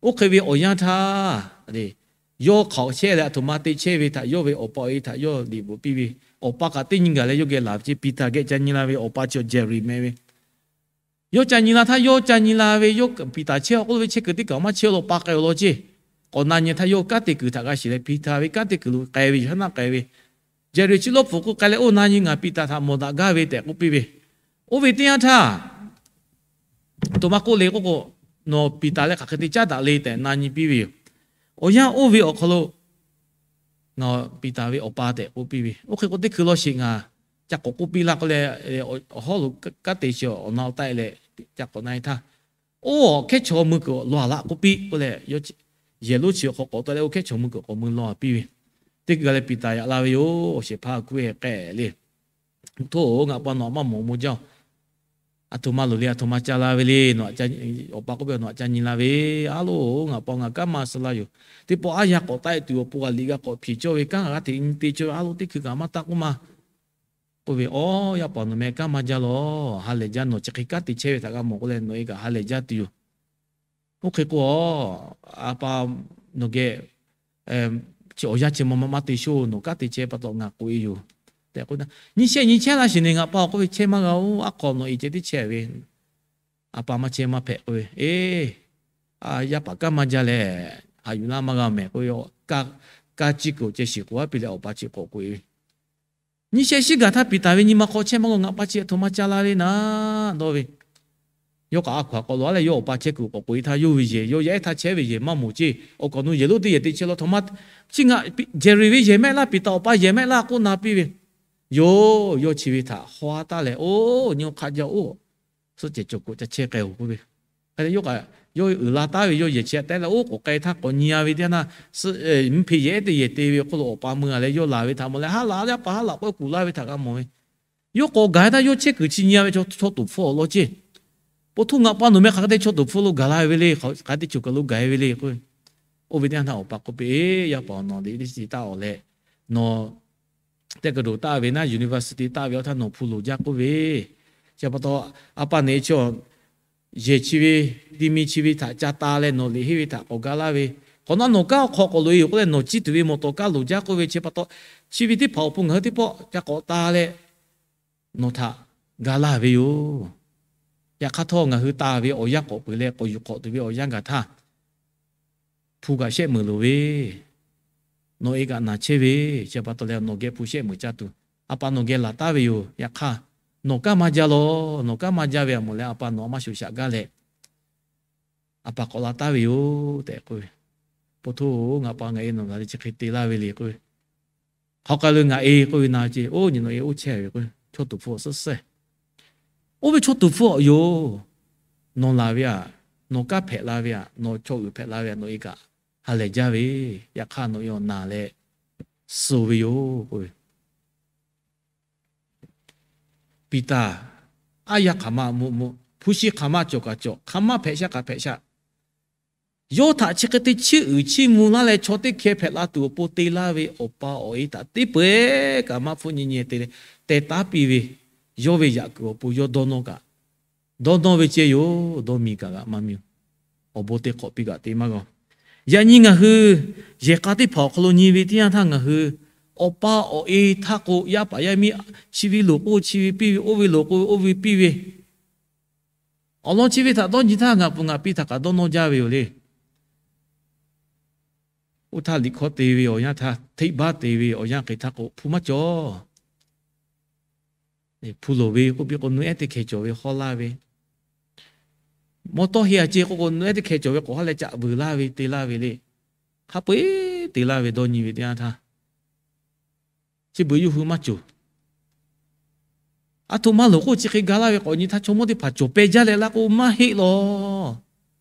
Oˇ hk'e ve awˬ yanˇ htaˇ, yawˇ hk'aoꞈ chehˇ leh aˬ htoꞈ ma te chehˇ ve htaꞈ yawˇ ve awˬ pa awˬ e htaꞈ yawˇ liꞈ bvuhꞈ piˇ ve, awˬ pa kaꞈ teˇ nyi gaˬ leh yawˇ geh laˬ ve ceˇ. Peˍtaˍ geh ca nyi la ve awˬ pa chi Jaˍriˍ meh ve. Yawˇ ca nyi la htaˇ, yawˇ ca nyi la ve yawˇ Peˍtaˍ chehˇ awˬ k'oˆ lo ve chehˇ kuiˬ teˇ kaˬ maˇ chehˇ lo pa k'ai awˬ lawn ceˇ. K'awꞈ na nyi htaˇ yawˇ kanˉ te kuiˬ htaꞈ g'a shiˍ leh Peˍtaˍ ve kanˉ te kuiˬ lo k'ai ve yoˬ, haˉ naˆ k'ai ve. Jaˍriˍ chi lawˇ pfuhˍ k'oˆ k'ai leh, Oˇ na nyi, ngaˬ Peˍtaˍ htaꞈ mawˬ daꞈ gaˇ ve tehꞈ k'oˆ piˇ ve. Oˇ ve teˇ yanˇ htaˇ, aˬ htoꞈ ma k'oˆ le k'oˆ k'o, Nawˬ Peˍtaˍ leh hk'aˬ hk'e te caˉ daꞈ le tehꞈ na nyi piˇ ve yoˬ. Awˬ yanˇ oˇ ve awˬ hk'aw lo ngaˬ Peˍtaˍ ve awˬ pa tehꞈ k'oˆ piˇ ve. Oˇ hk'e k'o teˇ hkui law sheˍ ngaˬ ca k'awꞈ k'oˆ piˇ laˇ k'oˆ leh, awˬ hawˉ lo kanˉ te chi awˬ na taˆ e leh ca k'awꞈ na e htaˇ, Oˇ, awˬ hkehˉ chaw mui kuiˬ law a laˇ k'oˆ piˇ k'oˆ leh, yehˬ lonˉ chi awˬ hk'aw k'awꞈ tawˆ leh oˇ hkehˉ chaw mui kuiˬ k'awꞈ mui law a piˇ ve. Teˇ hkui g'a leh Peter yaꞈ la ve yoˬ. Awˬ shehˍ hpaˇ a kuˉ heh k'ehˆ le, Htoˇ-oˬ, ngaˬ pa nawˬ maˇ mawˬ mawˬ jaˇ. Aˬ htoꞈ ma loˍ le, aˬ htoꞈ ma ca la ve le. Awˬ pa k'oˆ ve, Nawˬ aꞈ ca nyi la ve. A loˬ, ngaˬ pa ngaˬ kanˉ ma suh la yoˬ. Teˇ pawˆ aˉ yaˇ k'awꞈ taˆ-e tuˬ awˬ pon g'a liꞈ g'a k'awꞈ hpiˍ cawˇ ve kanˉ g'a te nyi te cawˇ ve. A loˬ, teˇ hkui kaꞈ maˇ taˆ k'oˆ ma k'oˆ ve, Awˬ, yaˇ paˍ nawˬ meh kanˉ maˇ jaˇ lawˬ. Ha lehˬ jaˇ. Nawˬ chi hk'e kanˉ te chehˇ ve htaꞈ g'a mawˬ k'oˆ leh nawˬ e kaꞈ ha lehˬ jaˇ tuˬ yoˬ. Oˇ hk'e k'o, a pa nawˬ geh chi awˬ yanˇ chi ma ma maˇ te shoˆ. Nawˬ kanˉ te chehˇ pa taw ngaˬ k'oꞈ e yoˬ tehꞈ k'oˆ na. Nyi shehˆ nyi chehˇ laˇ sheˍ neˍ, ngaˬ pa awˬ k'oˆ ve, Chehˇ maˇ g'a-oˬ. Aˉ hk'aw nawˬ e ceh tiˉ chehˇ ve. A pa maˇ chehˇ maˇ hpehꞈ k'oˆ ve, Eˬ, yaˇ paˍ kanˉ maˇ jaˇ leh, haꞈ yuˬ laˇ maˇ g'a mehˍ k'oˆ ve. Ka ciˇ kuiˬ ceh shiˍ k'oˍ aˉ piˇ leh awˬ pa chi k'awꞈ k'oꞈ e ve. Nyi shehˆ shiˉ gaˬ htaˇ Peter ve nyi ma hk'aw chehˇ maˇ g'a. Ngaˬ pa chi aˬ htoꞈ ma ca la ve naˉ dawˇ ve. Yawˇ kaꞈ a hkaw-anˬ k'awꞈ laˬ leh yawˇ awˬ pa chehˇ kuiˬ k'awꞈ k'oꞈ e htaˇ, yawˇ ve yehˬ, yawˇ yaˇ ehˉ htaˇ chehˇ ve yehˬ maˇ mawˬ ceˇ. Awˬ kaˍ awˬ nu yehˬ lonˉ teˇ yehˬ te chehˇ law. Htoꞈ ma chi ngaˬ Jerry ve yehˬ mehˆ laˇ, Peter awˬ pa yehˬ mehˆ laˇ k'oˆ na piˇ ve. Yoˬ, yawˇ chi ve htaꞈ haw-a taˉ leh, Oˬ, nyi hk'aˆ jaˇ-oˬ, suhˆ cehˬ cawˬ kuꞈ ca chehˇ k'ai-oˬ k'oˆ ve. Hk'e te yawˇ kaꞈ yawˇ uiˍ la taˉ ve, yawˇ yehˬ chi htaꞈ tehˉ leh oˉ k'oˍ k'ai htaˇ k'awꞈ nyi-a ve teˇ yanˇ, mvuhˇ hpe yehˬ ehˉ teˇ yehˬ te ve awˬ hk'oˆ lo awˬ pa mui-a leh yawˇ laˬ ve htaꞈ mawˬ leh, haˉ laꞈ yaˇ paˍ haˉ laꞈ k'oˆ kuˬ laˇ ve htaꞈ g'a mawˬ ve. Yawˇ k'awꞈ gaˬ htaˇ yawˇ chehˇ kuiˬ chi nyi-a ve, Chaw toˍ hpfuh awˬ lawn ceˇ. Po htoˇ ngaˬ pa nawˬ meh hk'aˬ hk'e te chaw toˍ hpfuh lo gaˬ la ve le. Hk'aˬ hk'e te cawˬ kaˬ lo gaˬ-e ve le k'oˆ ve. Oˇ ve teˇ yanˇ htaˇ awˬ pa k'oˆ piˇ, Yaˇ paˍ nawˬ liꞈ teˇ chi taˇ-oˬ leh, nawˬ teˇ kaˬ doˬ taˆ ve naˉ, university taˆ ve awˬ htaˇ nawˬ hpu loˍ jaˇ k'oˆ ve. Chi pa taw, a pa neꞈ chi yehˬ chi ve, ti mi chi ve htaꞈ ca ta leh nawˬ liꞈ henˇ ve htaꞈ k'awꞈ ga laˇ ve, hk'awꞈ naˉ nawˬ kanˉ awˬ hk'aw k'awꞈ loꞈ-e yoˬ k'oˆ leh nawˬ ciˇ tuˬ ve mawˬ tawˍ kaˇ loˍ jaˇ k'oˆ ve. Chi pa taw, chi ve teˇ hpaˍ awˬ pon ngaˬ hui teˇ pawˆ ca k'awꞈ ta leh nawˬ htaꞈ ga laˇ ve yoˬ. Yaꞈ hk'aˇ htawˇ ngaˬ hui ta ve awˬ yanˇ k'awꞈ peuˬ leh k'awꞈ yuˬ hk'awꞈ tuˬ ve awˬ yanˇ gaˬ htaˇ, hpu kaꞈ shehˆ meunˍ loˍ ve, nawˬ e kaꞈ naˬ chehˇ ve, chi pa taw leh nawˬ geh hpu shehˆ meunˍ caˇ tuˬ, a pa nawˬ geh laˬ taˉ ve yoˬ. Yaꞈ hk'aˇ, nawˬ kanˉ maˇ jaˇ lawˬ. Nawˬ kanˉ maˇ jaˇ ve aˬ moˍ leh a pa nawˬ a maˇ shoˍ shaꞈ gaˇ leh, a pa k'awꞈ la taˉ ve yoˬ tehꞈ k'oˆ ve. Po htoˇ, ngaˬ pa ngaˬ e nawˬ gaˬ leh chi hk'e te laˇ ve le k'oˆ ve. Hk'aw k'ai lo ngaˬ e k'oˆ ve na ce, oˇ nyi nawˬ e oˇ chehˇ ve k'o, chaw toˍ hpfuh awˬ suhˉ suhˉ. Oˇ ve chaw toˍ hpfuh awˬ yoˬ. Nawˬ laˬ ve aꞈ, nawˬ kanˉ hpehꞈ la ve aꞈ, nawˬ chaw uiˍ hpehꞈ la ve aꞈ, nawˬ e kaꞈ ha lehˬ jaˇ ve, yaꞈ hk'aˇ nawˬ e awˬ naˬ leh suh ve yoˬ k'oˆ ve. Peˍtaˍ, aˉ yaˇ hk'aˬ ma mvuhˇ mvuhˇ, hpu shi hk'aˬ ma cawˬ kaꞈ cawˬ, hk'aˬ ma hpehꞈ sha kaꞈ hpehꞈ sha, yawˇ htaꞈ chi hk'e te chiˇ uiˍ chiˇ mvuh laˇ leh chaw teˇ hkeh hpehꞈ la tuˬ awˬ pon te laˇ ve awˬ pa awˬ e htaꞈ teˇ peu-eˬ kaꞈ maˇ hpfuhˆ nyi nyi te leh teh taˉ piˇ ve, yawˇ ve yaꞈ kuiˬ awˬ pon yawˇ dawˇ nawˇ kaꞈ, dawˇ nawˇ ve ceh yoˬ. Dawˇ miˬ kaꞈ g'aꞈ maˇ miˬ-oˬ. Awˬ bon te hk'awꞈ piˇ kaꞈ te maˇ g'a. Yaꞈ nyi ngaˬ hui yehˬ k'a teˇ hpaˍ awˬ hk'aw lo nyi ve teˇ yanˇ htaˇ ngaˬ hui awˬ pa awˬ e htaˇ k'o, yaˇ paˍ yaˇ miˇ chi ve loˍ k'o chi ve piˇ ve, oˇ ve loˍ k'o oˇ ve piˇ ve, awˬ lawn chi ve htaꞈ dawˇ nyi htaˇ ngaˬ pfuhˍ ngaˬ piˇ htaꞈ kaꞈ dawˇ nawˇ jaˇ ve yoˬ le. Oˇ htaˇ liꞈ hkawˇ te ve awˬ yanˇ htaˇ, hteˆ baˆ te ve awˬ yanˇ hk'e htaˇ k'o hpu maˇ cawˬ. Hpu loˍ ve k'oˆ piˇ k'o nu ehˉ teˇ hkeh cawˬ ve hawˉ laˇ ve, mawˇ tawˇ he a ce k'oˆ k'o nu ehˉ teˇ hkeh cawˬ ve k'awꞈ haˉ leh caꞈ vuiˬ laˇ ve te laˇ ve le. Hk'a peu-eˬ te laˇ ve dawˇ nyi ve teˇ yanˇ htaˇ, chi beuꞈ yawˇ hui maˇ cawˬ. Aˬ htoꞈ ma loˍ k'oˆ chi hk'e ga laˇ ve k'awꞈ nyi htaˇ chaw mawˇ teˇ hpaˍ cawˬ peh jaˇ leh laˇ k'o maˇ heˆ lawˬ.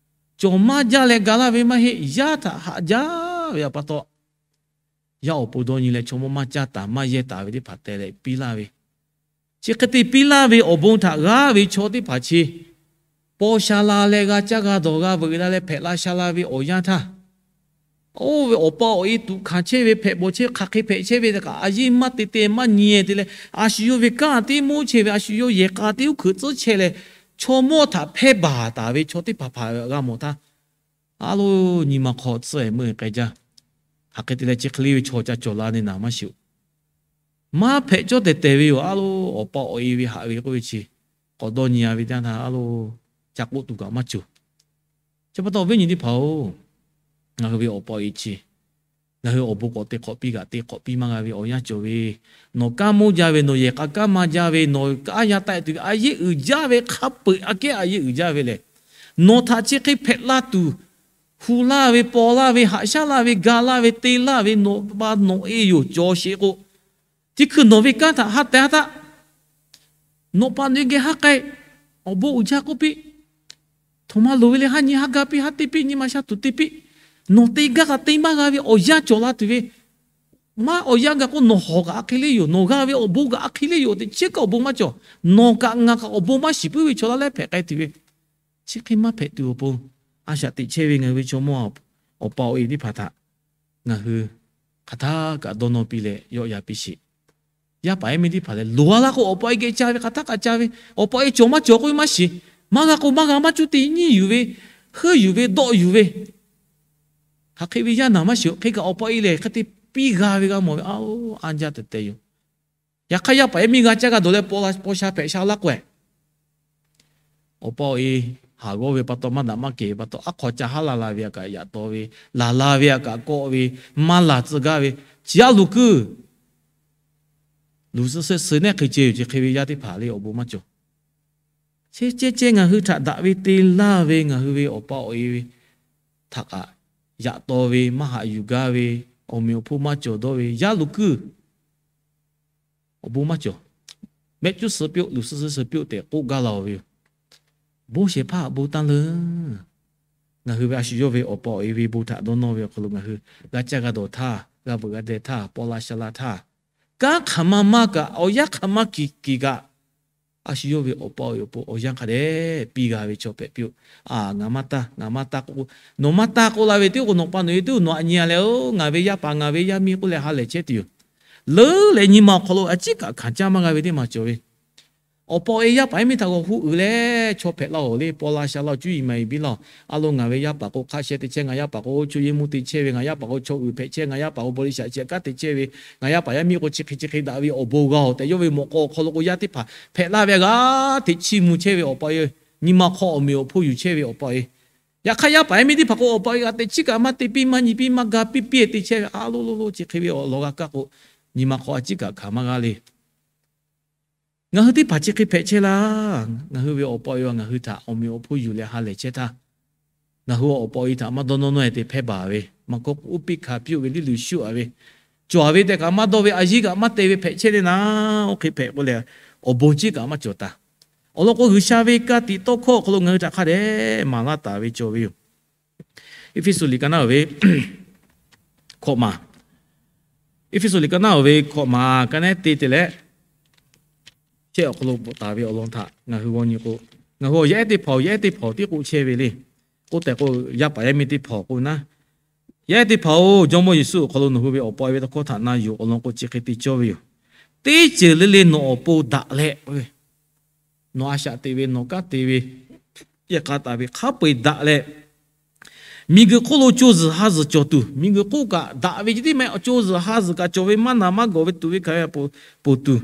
Cawˬ maˇ jaˇ leh ga laˇ ve maˇ heˆ. Yaˇ htaꞈ haꞈ jaˇ ve pa taw, yaˇ awˬ pon dawˇ nyi leh chaw mawˇ maˇ caˇ taˍ maˇ yehˇ taˍ ve teˇ hpaˍ teh leh piˇ laˇ ve, chi hk'e te piˇ laˇ ve awˬ bon htaꞈ g'aˇ ve chaw teˇ hpaˍ chi paw sha la leh g'a caˇ g'a dawˬ g'a veuꞈ la leh hpehꞈ la sha la ve awˬ yanˇ htaˇ, oˇ ve awˬ pa awˬ e tuꞈ hkanˍ chehˇ ve hpehꞈ bawˬ chehˇ hk'aˬ hk'e hpehꞈ chehˇ ve kaꞈ a yeˇ maˇ te te maˇ nyi-e te leh, a shu yawˇ ve kanˉ teˇ moˇ chehˇ ve, a shu yawˇ yehˬ k'a teˇ uˉ hkuiꞈ tcuhˉ chehˇ leh, chaw mawˇ htaꞈ hpehˇ baˬ taˍ ve chaw teˇ hpaˍ hpaˍ g'a mawˬ htaˇ, a loˬ, nyi ma hk'aw tcuhˉ-e meuˇ-e k'ai jaˇ. Hk'aˬ hk'e te leh chi hk'e le ve chaw ca cawˬ la ne naˍ maˇ shiˍ-oˬ. Maˇ hpehꞈ cawˇ tehˬ tehˬ ve yoˬ. A loˬ, awˬ pa awˬ e ve haꞈ ve k'oˆ ve chi k'awꞈ dawˇ nyi-a ve teˇ yanˇ htaˇ, a loˬ, ca k'oˆ tuˬ kaꞈ maˇ cawˬ. Chi pa taw awˬ viˉ nyi teˇ hpaˍ-oˬ, ngaˬ hui ve awˬ pa awˬ e chi ngaˬ hui awˬ bon k'awꞈ te hk'awꞈ piˇ kaꞈ te hk'awꞈ piˇ maˇ g'a ve awˬ yanˇ cawˬ ve, nawˬ kanˉ moˇ jaˇ ve, nawˬ yehˬ k'a kanˉ maˇ jaˇ ve, nawˬ aˉ yaˇ taˆ-e tuˬ ve a yeˇ uiˍ jaˇ ve hk'a peu-eˬ aꞈ kehˉ a yeˇ uiˍ jaˇ ve lehˬ, nawˬ htaꞈ chi hk'e hpehꞈ la tuˬ, hu laˇ ve, paw laˇ ve, haꞈ shaˉ laˇ ve, ga laˇ ve, te laˇ ve nawˬ pa nawˬ e yoˬ. Cawˬ sheˍ k'o, chi hkui nawˬ ve kanˉ htaꞈ ha tehˬ ha taˆ nawˬ pa nawˬ e geh haˉ k'ai, awˬ bon uiˍ jaˇ k'oˆ piˇ, htoꞈ ma loˍ ve le, haˉ nyi haˉ ga piˇ, haˉ te piˇ, nyi ma sha tuˬ te piˇ, nawˬ te gaˇ kaꞈ te maˇ g'a ve awˬ yanˇ cawˬ la tuˬ ve, maˇ awˬ yanˇ gaˬ k'o, nawˬ hawˍ kaꞈ a hk'e le yoˬ, nawˬ g'a ve awˬ bon kaꞈ a hk'e le yoˬ tehꞈ, chi kaꞈ awˬ bon maˇ cawˬ. Nawˬ kaꞈ ngaˬ kaꞈ awˬ bon maˇ shiˍ puiˉ ve chaw laˇ leh hpehꞈ k'ai tuˬ ve, chi hk'e maˇ hpehꞈ tuˬ awˬ pon, a shaꞈ teꞈ chehˇ ve ngaˬ hui ve chaw mawˇ awˬ pa awˬ e teˇ hpaˍ htaꞈ ngaˬ hui hk'aˬ htaˇ kaꞈ dawˇ nawˇ piˇ leh yawˆ yan piˇ sheˍ. Yaˇ paˍ yaˇ miˇ teˇ hpaˍ lehˬ, loˍ a laˇ k'o, awˬ pa awˬ e geh ca ve, hk'aˬ htaˇ kaꞈ ca ve, awˬ pa awˬ e cawˬ maˇ cawˬ k'oˆ ve maˇ shiˍ. Maˇ g'a k'o maˇ g'a, maˇ cuˇ te nyiˇ yuˬ ve, heuˆ yuˬ ve, dawˆ yuˬ ve, hk'aˬ hk'e ve yaˇ naˬ maˇ shiˍ. Hk'e kaꞈ awˬ pa awˬ e lehˬ, hk'e te piˇ g'a ve g'a mawˬ ve, a, anˇ jaˇ tehꞈ tehꞈ yoˬ. Yaꞈ hk'aˇ, yaˇ paˍ yaˇ miˇ g'a caˇ g'a dawˬ leh paw sha hpehꞈ sha laˇ k'o, awˬ pa awˬ e haˍ g'awˇ ve pa taw, maˇ daꞈ maˇ kehˬ ve pa taw, aˉ hk'aw ca haˉ la la ve aꞈ kaꞈ yaꞈ taw ve, laˬ la ve aꞈ kaꞈ kawˆ ve, maˇ laˬ tcuh gaˇ ve, chi a loˬ kuiˬ, luˬ suhˍ suhˍ suhˍ nehˆ hk'e ceh yoˬ. Chi hk'e ve yaˇ teˇ hpaˍ le awˬ bon maˇ cawˬ. Chehˇ chehˇ chehˇ ngaˬ hui htaꞈ daꞈ ve te laˇ ve ngaˬ hui ve awˬ pa awˬ e ve htaꞈ kaꞈ yaꞈ taw ve, maˇ haꞈ yuˬ gaˇ ve, awˬ meꞈ awˬ hponˇ maˇ cawˬ dawˇ ve yaˇ loˬ kuiˬ, awˬ bon maˇ cawˬ. Mehˆ cuˉ suh pyoˆ, luˬ suhˍ suhˍ suhˍ pyoˆ tehꞈ k'oˆ gaˇ la-oˬ ve yoˬ. Bon shehˍ hpaˇ bon taˇ leuˉ. Ngaˬ hui ve a shu yawˇ ve awˬ pa awˬ e ve bon htaꞈ dawˇ nawˇ ve awˬ hk'aw lo ngaˬ hui g'a caˇ g'a dawˬ htaˇ, g'a veuꞈ g'a deh htaˇ, paw la sha la htaˇ, kanˉ hk'aˬ ma maˇ kaꞈ, awˬ yanˇ hk'aˬ ma kiˬ kiˬ kaꞈ, a shu yawˇ ve awˬ pa awˬ e awˬ pon awˬ yanˇ hk'a dehꞈ piˇ g'a ve chaw hpehꞈ piˇ-oˆ. A, ngaˬ maˇ taˇ, ngaˬ maˇ taˇ k'oˆ k'o, nawˬ maˇ taˇ k'oˆ la ve teˇ k'o, nawˬ pa nawˬ e teˇ k'o nawˬ aꞈ nyi a leh-oˬ, ngaˬ ve yaˇ paˍ ngaˬ ve yaˇ miˇ k'oˆ leh ha lehˬ chehˇ tuˬ yoˬ. Leuˉ leh nyi ma awˬ hk'aw lo a ciˉ kaꞈ hkanˍ caˇ maˇ g'a ve teˇ maˬ cawˬ ve, awˬ pa awˬ e yaˇ paˍ yaˇ miˇ htaꞈ g'awˬ huˆ uiˍ leh chaw hpehꞈ laˇ-oˬ le, paw la sha laˇ-oˬ, cuˇ yiˍ maˍ yiˍ biˇ laˇ-oˬ. A lo ngaˬ ve yaˇ paˍ k'o hk'a sheh te chehˇ, ngaˬ yaˇ paˍ k'o chaw yehˇ mvuhˇ te chehˇ ve, ngaˬ yaˇ paˍ k'o chaw uiˍ hpehꞈ chehˇ, ngaˬ yaˇ paˍ k'o บริษัท chi aꞈ kanˉ te chehˇ ve, ngaˬ yaˇ paˍ yaˇ miˇ k'o chi hk'e chi hk'e daꞈ ve awˬ bon g'a-oˬ tehꞈ yawˇ ve mawꞈ k'aw awˬ hk'aw lo k'o yaˇ teˇ hpaˍ hpehꞈ laˇ ve g'a hteꞈ chiˇ mvuh chehˇ ve awˬ pa awˬ e, nyi ma hk'aw awˬ meꞈ awˬ hponˇ yuˬ chehˇ ve awˬ pa awˬ e. Yaꞈ hk'aˇ, yaˇ paˍ yaˇ miˇ teˇ hpaˍ k'o awˬ pa awˬ e g'a te chiˉ kaꞈ maˇ te piˇ, maˇ nyi piˇ, maˇ ga piˇ piˇ te chehˇ ve, a lo lo lo chi hk'e ve awˬ lawn g'a kaˇ k'o, nyi ma hk'aw a ciˉ kaꞈ hkanˍ maˇ g'a le. Ngaˬ hui teˇ hpaˍ chi hk'e hpehꞈ chehˇ laˇ. Ngaˬ hui ve awˬ pa awˬ e ngaˬ hui htaꞈ awˬ meꞈ awˬ hponˇ yuˬ leh ha lehˬ chehˇ htaˇ, ngaˬ hui awˬ pa awˬ e htaꞈ maˇ dawˇ nawˇ nawˇ-e te hpehˇ baˬ ve, maˇ kawˆ k'o uˉ piˇ hkanˍ piˇ-oˆ ve, liˇ luˬ shuˆ-a ve, cawˬ-a ve tehꞈ kaꞈ maˇ dawˇ ve, a yiˇ kaꞈ maˇ te ve hpehꞈ chehˇ le naˍ, oˇ hk'e hpehꞈ k'oˆ leh, awˬ bon ciˉ kaꞈ maˇ cawˬ taˍ. Awˬ lawn k'o, G'uiˬsha ve ka tiꞈ tawˇ hkawˇ awˬ hk'aw lo ngaˬ hui htaꞈ hk'a dehꞈ maˍ laˇ taˍ ve cawˬ ve yoˬ. Eˇfeˇsuꞈ liꞈ ka naˉ-oˬ ve hkawꞈ ma, Eˇfeˇsuꞈ liꞈ ka naˉ-oˬ ve hkawꞈ ma ka nehˉ te te leh, chehˇ awˬ hk'aw lo bvuhꞈ taˍ ve awˬ lawn htaꞈ ngaˬ hui g'aw nyi k'o, ngaˬ hui awˬ yaˇ ehˉ teˇ hpaˍ-oˬ, yaˇ ehˉ teˇ hpaˍ-oˬ, tiˉ k'oˆ chehˇ ve le. K'oˆ tehꞈ k'o, yaˇ paˍ yaˇ miˇ teˇ hpaˍ-oˬ k'oˆ ve naˉ, yaˇ ehˉ teˇ hpaˍ-oˬ, Jawˇmawˇ Yeˍsuˆ awˬ hk'aw lo nawˬ hui ve awˬ pa awˬ e ve tawˇ hkawˇ htaꞈ na yuˬ awˬ lawn k'o, chi hk'e te cawˇ ve yoˬ. Teˇ ceuˬ le le nawˬ awˬ pon daꞈ leh, nawˬ a shaꞈ teꞈ ve, nawˬ kanˉ te ve, yehˬ k'a taˍ ve hk'a peu-eˬ daꞈ leh, miˬguiˬ hk'oˆ lo co zuhˬ ha zuhˬ cawˬ tuˬ, miˬguiˬ hk'oˆ kaꞈ daꞈ ve ce tiˉ maˇ heˆ, co zuhˬ ha zuhˬ kaꞈ cawˬ ve maˇ naˍ maˇ gawˬ ve tuˬ ve hkanˍ ve htaꞈ ponˬ tuˬ,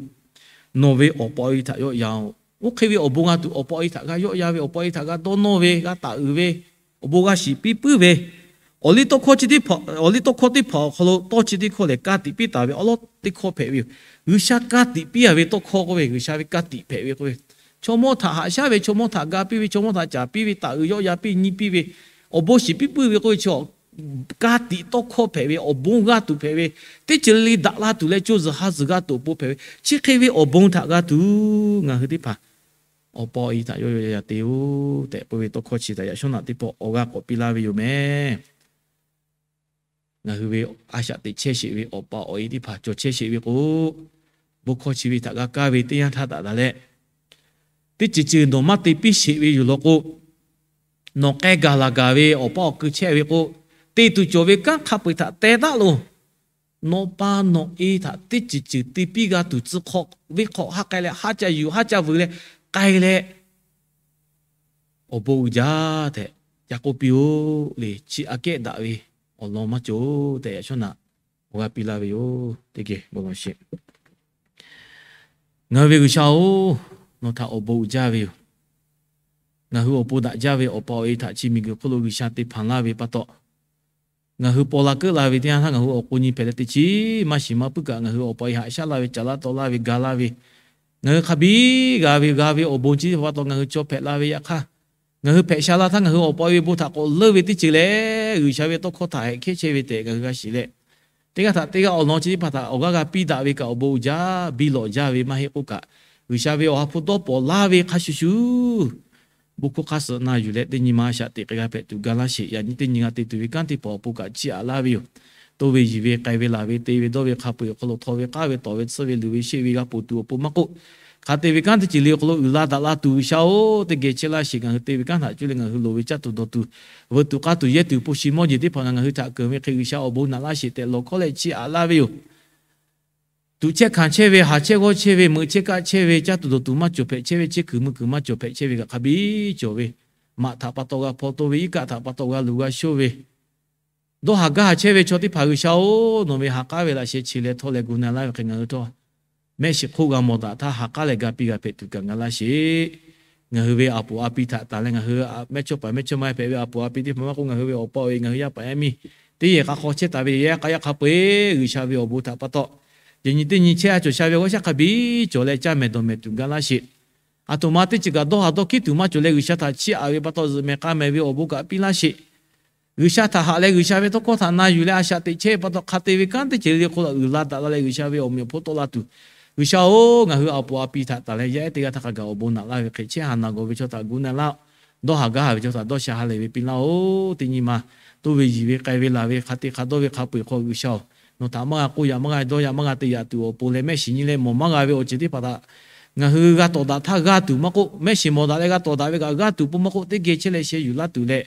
nawˬ ve awˬ pa awˬ e htaꞈ yawˆ yan-oˬ. Oˇ hk'e ve awˬ bon g'a tuˬ, awˬ pa awˬ e htaꞈ g'a yawˆ yan ve, awˬ pa awˬ e htaꞈ g'a dawˇ nawˇ ve, g'a taˍ uiˍ ve, awˬ bon g'a shiˍ piˇ puiˉ ve, awˬliˇ tawˇ hkawˇ chi teˇ hpaˍ, awˬliˇ tawˇ hkawˇ teˇ hpaˍ awˬ hk'aw lo tawˇ chi teˇ hkawˇ lehˬ, ka tiꞈ piˇ taˍ ve awˬ lawn teˇ hkawˇ hpehꞈ ve yoˬ. G'uiˬsha ka tiꞈ piˇ-a ve tawˇ hkawˇ k'oˆ ve, G'uiˬsha ve ka tiꞈ hpehꞈ ve k'oˆ ve, chaw mawˇ htaꞈ haꞈ shaˉ ve, chaw mawˇ htaꞈ ga piˇ ve, chaw mawˇ htaꞈ caˍ piˇ ve, taˍ uiˍ yawˆ yan piˇ nyi piˇ ve, awˬ bon shiˍ piˇ puiˉ ve k'oˆ ve chi, ka tiꞈ tawˇ hkawˇ hpehꞈ ve, awˬ bon g'a tuˬ hpehꞈ ve, teˇ ceuˬ le le daꞈ la tuˬ leh co zuhˬ ha zuhˬ g'a tuˬ awˬ pon hpehꞈ ve, chi hk'e ve awˬ bon htaꞈ g'a tuˬ ngaˬ hui teˇ hpaˍ awˬ pa awˬ e htaꞈ yawˆ yan te-oˬ tehꞈ k'oˆ ve tawˇ hkawˇ chi htaꞈ yaꞈ shawˉ naꞈ teˇ pawˆ awˬ g'aˇ k'awꞈ piˇ laˇ ve yoˬ mehˍ. Ngaˬ hui ve a shaꞈ teꞈ chehˇ sheˍ ve awˬ pa awˬ e teˇ hpaˍ cawˬ chehˇ sheˍ ve k'o, bon hkawˇ chi ve htaꞈ g'a kaˇ ve teˇ yanˇ htaˇ taˍ taˍ leh, teˇ ceuˬ ceuˬ nawˬ maˇ te piˇ sheˍ ve yoˬ law k'o, nawˬ k'ai gaˬ laˬ gaˬ ve awˬ pa awˬ ku chehˇ ve k'o, te tuˬ cawˬ ve kanˉ hk'a peu-eˬ htaꞈ teh taˉ loˬ. Nawˬ pa nawˬ e htaꞈ teˇ ceuˬ ceuˬ te piˇ g'a tuˬ tcuh hk'awꞈ ve hk'awꞈ ha k'ai leh, haˉ ca yuˬ haˉ ca vuiˬ leh k'ai leh, awˬ bon uiˍ jaˇ tehꞈ ca k'oˆ piˇ-oˆ le. Chi aꞈ kehˉ daꞈ ve awˬ lawn maˇ cawˬ tehꞈ yaꞈ shawˉ naꞈ awˬ g'aˇ piˇ laˇ ve yoˬ. Teˇ geh bon lawˬ sheˍ. Ngaˬ hui ve G'uiˬsha-oˬ, nawˬ htaꞈ awˬ bon uiˍ jaˇ ve yoˬ. Ngaˬ hui awˬ pon daꞈ jaˇ ve awˬ pa awˬ e htaꞈ chi miˬguiˬ hk'oˆ lo G'uiˬsha te hpanˍ laˇ ve pa taw, ngaˬ hui paw la keuˆ la ve teˇ yanˇ htaˇ ngaˬ hui awˬ k'o nyi hpehꞈ leh teˇ chiˉ maˇ shiˍ maˇ puiˉ kaꞈ, ngaˬ hui awˬ pa awˬ e haꞈ shaˉ laˇ ve, caˍ laˇ taw laˇ ve, ga laˇ ve, ngaˬ hui hk'a biˇ g'a ve g'a ve awˬ bon chi teˇ hpaˍ pa taw ngaˬ hui chaw hpehꞈ la ve yaꞈ hk'aˇ, ngaˬ hui hpehꞈ sha la htaˇ ngaˬ hui awˬ pa awˬ e ve bon htaꞈ k'awꞈ leuˇ ve teˇ ceuˬ lehˬ, G'uiˬsha ve tawˇ hkawˇ htaꞈ hehꞈ hkehˉ chehˇ ve tehꞈ ngaˬ hui g'a shiˍ leh, teˇ g'aˇ htaꞈ teˇ g'aˇ awˬ lawn chi teˇ hpaˍ htaꞈ awˬ g'aˇ g'a piˇ daꞈ ve kaꞈ awˬ bon uiˍ jaˇ, biˇ lawꞈ jaˇ ve maˇ heˆ k'oˆ kaꞈ, G'uiˬsha ve awˬ ha hpu dawˇ pawnˍ laˇ ve hk'a shuˍ shuˍ, bon hkawˇ hk'aˇ suh na yuˬ leh teˇ nyi ma a shaꞈ teꞈ k'ai g'a hpehꞈ tuˬ ga laˇ sheˍ. Yaꞈ nyi teˇ nyi g'a te tuˬ ve kanˉ teˇ hpaˍ awˬ pon kaꞈ chiˇ aꞈ laˇ ve yoˬ. toˇ ve yiˬ ve k'ai ve laˬ ve te ve dawˇ ve hk'a peu-eˬ awˬ hk'aw lo htaw ve k'aˉ ve tawˍ ve tsuhˇ ve luˬ ve sheˆ ve g'a ponˬ tuˬ awˬ pon maˇ k'oˆ, hk'a te ve kanˉ teˇ ceuˬ le awˬ hk'aw lo uiˍ la daꞈ la tuˬ G'uiˬsha-oˬ, teˇ geh chehˇ laˇ sheˍ. Ngaˬ hui te ve kanˉ htaꞈ cuˇ leh ngaˬ hui loˍ ve caˇ tuˬ dawˬ tuˬ, veuꞈ tuˬ k'a tuˬ yehˇ tuˬ hpu shi mawˇ jeˬ teˇ hpaˍ ngaˬ hui htaꞈ keunˍ ve hk'e G'uiˬsha awˬ bon naꞈ laˇ sheˍ tehꞈ lawˬ hkawˉ leh chiˇ aꞈ laˇ ve yoˬ. Tuꞈ chehˇ hkanˍ chehˇ ve, haˍ chehˇ g'awˇ chehˇ ve, meuꞈ chehˇ kaˆ chehˇ ve, caˇ tuˬ dawˬ tuˬ maˇ cawˬ hpehꞈ chehˇ ve, chehˇ kuiˬ mui kuiˬ maˇ cawˬ hpehꞈ chehˇ ve kaꞈ hk'a biˇ cawˬ ve, maꞈ htaꞈ pa taw g'a hpaw taw ve, iˉ kaˆ htaꞈ pa taw g'a luˬ g'a shonˇ ve, dawˇ haˍ gaˇ haˍ chehˇ ve chaw teˇ hpaˍ G'uiˬsha-oˬ, nawˬ ve ha k'aˉ ve laꞈ sheh chi leh htawˇ leh gu na laˇ ve hk'e ngaˬ hui htawˇ mehˆ shiˍ hk'oˆ g'a mawˬ daꞈ htaˇ ha k'aˉ leh ga piˇ g'a hpehꞈ tuˬ kaꞈ ngaˬ laˇ sheˍ. Ngaˬ hui ve a poˍ a pi htaꞈ tanˬ leh ngaˬ hui mehˇ chawˇ paˍ mehˇ chawˇ ma hpehꞈ ve a poˍ a pi teˇ hpaˍ maˇ k'oˆ, ngaˬ hui ve awˬ pa awˬ e, ngaˬ hui yaˇ paˍ yaˇ miˇ teˇ yehˬ k'a hk'aw chehˇ taˍ ve yaˇ k'a yaˇ hk'a peu-eˬ G'uiˬsha ve awˬ bon htaꞈ pa taw, yaꞈ nyi teˇ nyi chehˇ a cawˬ sha ve awˬ g'aˇ shaˉ hk'a biˇ cawˬ leh caˇ mehˍ dawˬ mehˍ tuˬ gaˇ laˇ sheˍ. Aˬ htoꞈ ma teˇ ceuˬ kaꞈ dawˇ haˍ dawˇ hkiˉ tuˬ maˇ cawˬ leh G'uiˬsha htaꞈ chiˇ aꞈ ve pa taw zuhꞈ mehˍ k'a mehˍ ve awˬ bon kaꞈ piˇ laˇ sheˍ. G'uiˬsha htaꞈ haꞈ leh G'uiˬsha ve tawˇ hkawˇ htaꞈ na yuˬ leh a shaꞈ teꞈ chehˇ ve pa taw hk'a te ve kanˉ teˇ ceuˬ le le hk'oˆ lo uiˍ la daꞈ la leh G'uiˬsha ve awˬ meꞈ awˬ hponˇ tawˆ la tuˬ, G'uiˬsha-oˬ, ngaˬ hui a poˍ a pi htaꞈ tanˬ leh yaˇ ehˉ teˇ g'aˇ htaˇ hk'a gaˬ awˬ bon naꞈ laˇ ve hk'e chehˇ ha na gawˬ ve chaw htaꞈ gu na laˇ-oˆ. Dawˇ haˍ gaˇ haˍ ve chaw htaꞈ dawˇ sha ha lehˬ ve piˇ laˇ-oˆ. Teˇ nyi ma toˇ ve yiˬ ve k'ai ve laˬ ve hk'a te hk'a dawˇ ve hk'a peu-eˬ hk'aw G'uiˬsha-oˬ, nawˬ htaꞈ maˇ g'a k'oˆ yaꞈ maˇ g'a dawˇ yaꞈ maˇ g'a te yaꞈ tuˬ awˬ pon leh mehˆ shiˍ nyi leh mawˬ maˇ g'a ve awˬ ceuˬ teˇ hpaˍ htaꞈ ngaˬ hui g'a tawˍ daꞈ htaˇ g'aˇ tuˬ maˇ k'oˆ, mehˆ shiˍ mawˬ daꞈ leh g'a tawˍ daꞈ ve kaꞈ g'aˇ tuˬ pon maˇ k'oˆ, teˇ geh chehˇ leh sheh yuˬ laˇ tuˬ leh,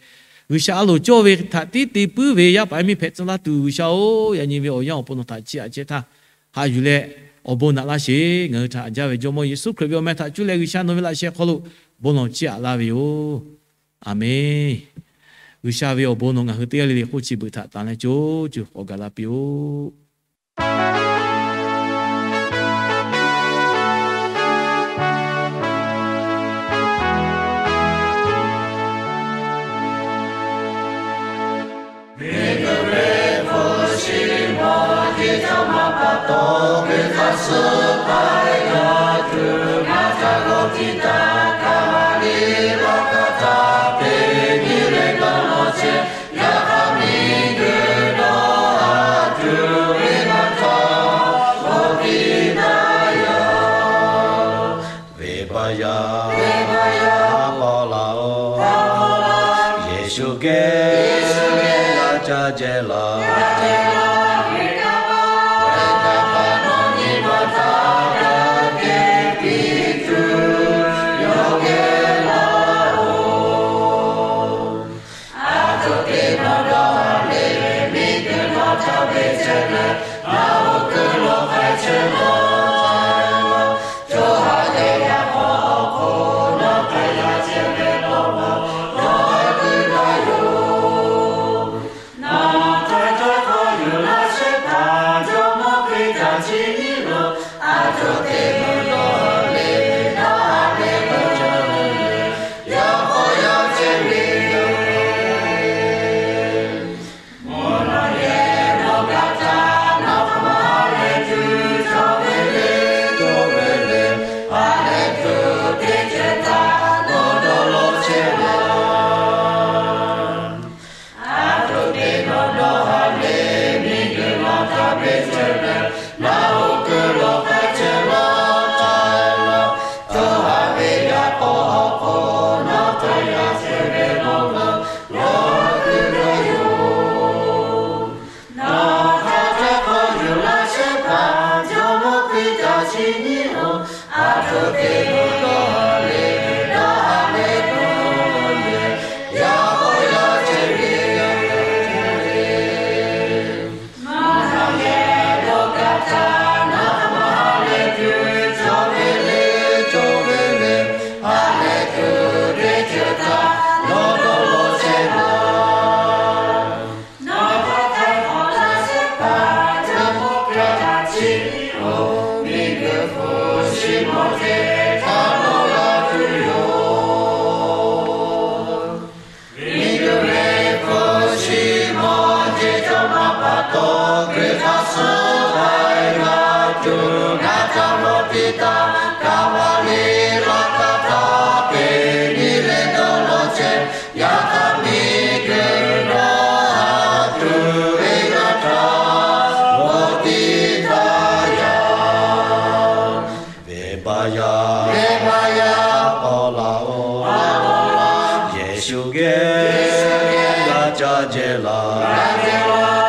G'uiˬsha a loˍ cawˇ ve htaꞈ tiˉ te puiˉ ve yaˇ paˍ yaˇ miˇ hpehꞈ tcuh laˇ tuˬ G'uiˬsha-oˬ, yaꞈ nyi ve awˬ yanˇ awˬ pon nawˬ htaꞈ chiˇ aꞈ chehˇ htaˇ, haꞈ yuˬ leh awˬ bon naꞈ laˇ sheˍ. Ngaˬ hui htaꞈ haꞈ jaˇ ve Jawˇmawˇ Yeˍsuˆ Hkriꞈ ve awˬ meh htaꞈ cuˇ leh G'uiˬsha nawˬ ve laꞈ sheh hk'aw lo bon lawˬ chiˇ aꞈ laˇ ve yoˬ. Aˍmenˍ. G'uiˬsha ve awˬ bon nawˬ ngaˬ hui teˇ g'aˇ le le hk'oˆ chi beuꞈ htaꞈ tanˬ leh co co k'awꞈ gaˬ la piˇ-oˆ. Venˇbaˆ yaˇ, ha k'aw laˇ-oˬ. Yeˍsuˆ geh, g'a caˇ jehˬ laˇ. Venˇbaˆ yaˇ, ha k'aw laˇ-oˬ. Yeˍsuˆ geh, g'a caˇ jehˬ laˇ.